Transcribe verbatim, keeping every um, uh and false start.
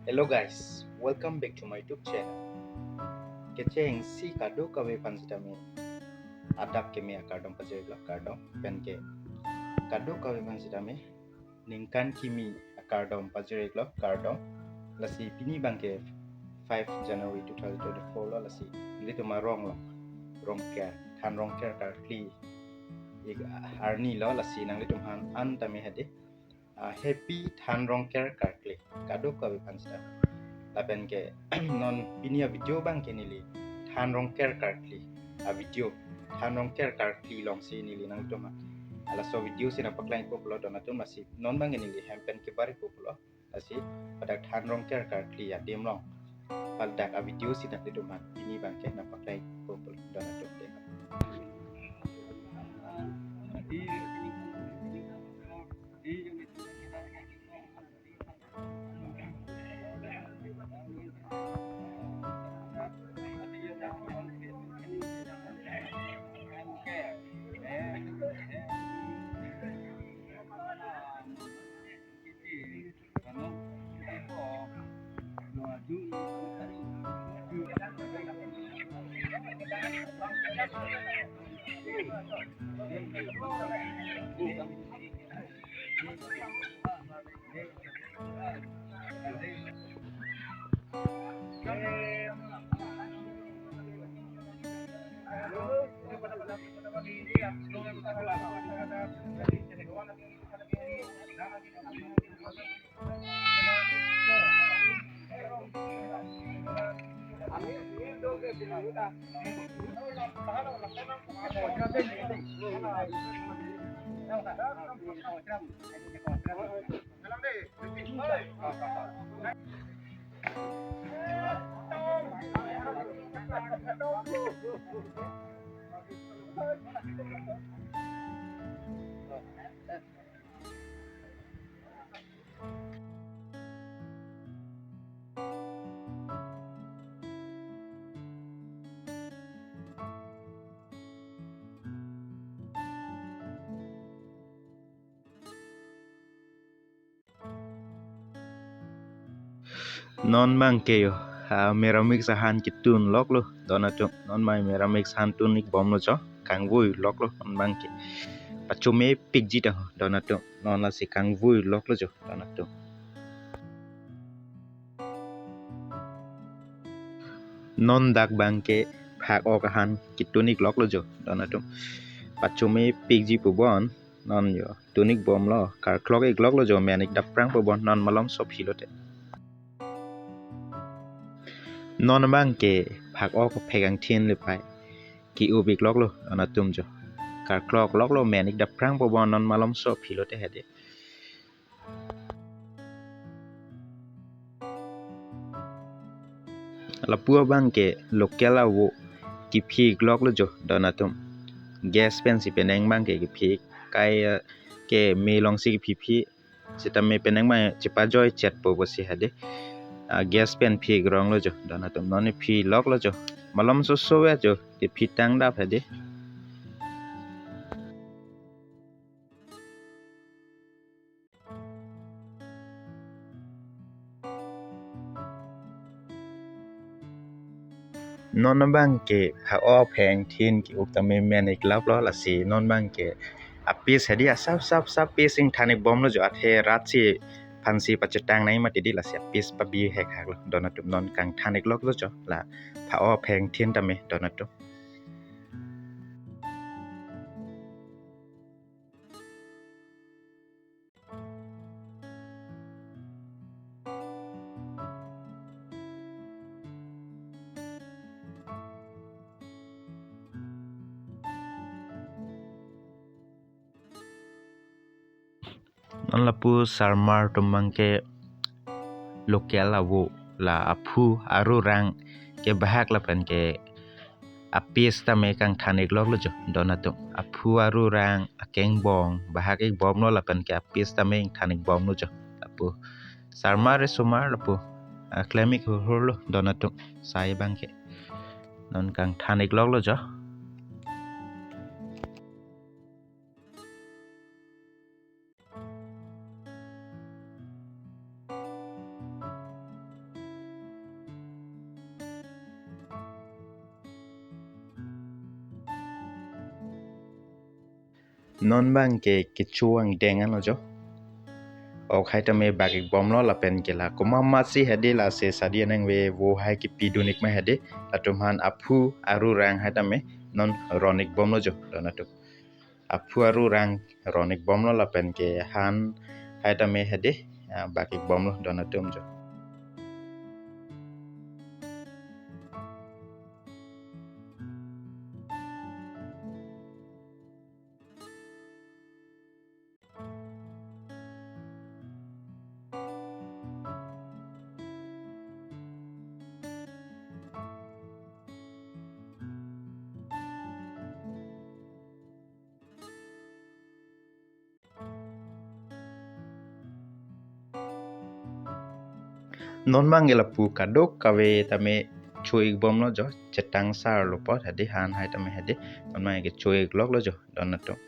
Hello guys, welcome back to my YouTube channel. Kechengsi kadokave aphan sitame adap keme akardom pajir-iklo, kardom. Penke kadokave aphan sitame ningkan kimi akardom pajir-iklo, kardom. Lasi pini abangke five January two thousand twenty-four lo, lasi nanglitum arong lo, Rongker, Than Rongker karkli ik arni lo, lasi nanglitum aphan an tame hadi, ah, Happy Than Rongker karkli kadokave aphan sita. Lapenke non pini avideo abangke neli Than Rongker karkli avideo, Than Rongker karkli alongsi neli nanglitum aphan laso avideo si nangpaklangpo pulo don atum. Lasi non abangke neli hem pen kebar-ikpo pulo. Lasi ladak Than Rongker karkli adim along ladak avideo si nanglitum aphan pini abangke nangpaklangpo pulo don atum, dei. Non abangke yo, ah, Meramix ahan ketun loklo don atum. Non abang Meramix ahan tun-ikbomlo jo, kangvui loklo non abangke. Pachomepikji ta ho don atum. Non lasi kangvui loklo jo don atum. Non dak abangke phak ok ahan ketun-ik loklo jo don atum. Pachomepikji pu bon non yo tun-ikbomlo, karklok-ik loklo jo, men-ik daprang pu bon non malomso aphi lote. Non abangke phak ok aphek angthin le pai ke-up-ik loklo don atum jo. Karklok loklo, men-ik daprang pu bon non malomso aphi lote hadi. Lapu abangke local avo kephi-ik loklo jo don atum. Gas pensi penang abangke kephi-ik, kai, eh, keme alongsi kephi-phi, sitame penang abang chepajoi chetpo pusi hadi. Ah, gas pen phi-ik ronglo jo don atum. Non ne phi loklo jo. Malomso so ve jo, kephi tangdap hadi. Non abangke phak ok aphek angthin ke-up tame men-ik laplo, lasi non abangke a-piece hadi asap sap sap piece ingthan-ikbomlo jo, athe rat si aphansi pachetang nai mati dei, lasi a-piece pabi hek haklo don atum. Non kangthan-ik loklo jo la phak ok aphek angthin tame don atum. Non lapu sarmar atum abangke local avo, la aphu arurang ke bahak lapenke a-piece tame kangthan-ik loklo jo don atum. Aphu arurang, akengbong bahak-ikbomlo lapenke a-piece tame ingthan-ikbomlo jo. Lapu sarmar re sumar lapu, ah, klem-ik hurhurlo don atum. Sai abangke non kangthan-ik loklo jo. Non bang ke kecho angdeng anlo jo. Ok hai tame bak-ik bomlo lapen ke la komat masi hedi lasi sadi anang ve vo hai kepidun-ik ma hedi. Latum han aphu arurang hai tame non ron-ik bomlo jo don atum. Aphu arurang ron-ik bomlo lapen ke han hai tame hedi, ah, bak-ik bomlo don atum jo. Non bang ke lapu kadokave tame cho-ik bomlo jo, chetang sar lo apot hedi han hai tame hedi. Non bang ke cho-ik loklo jo don atum.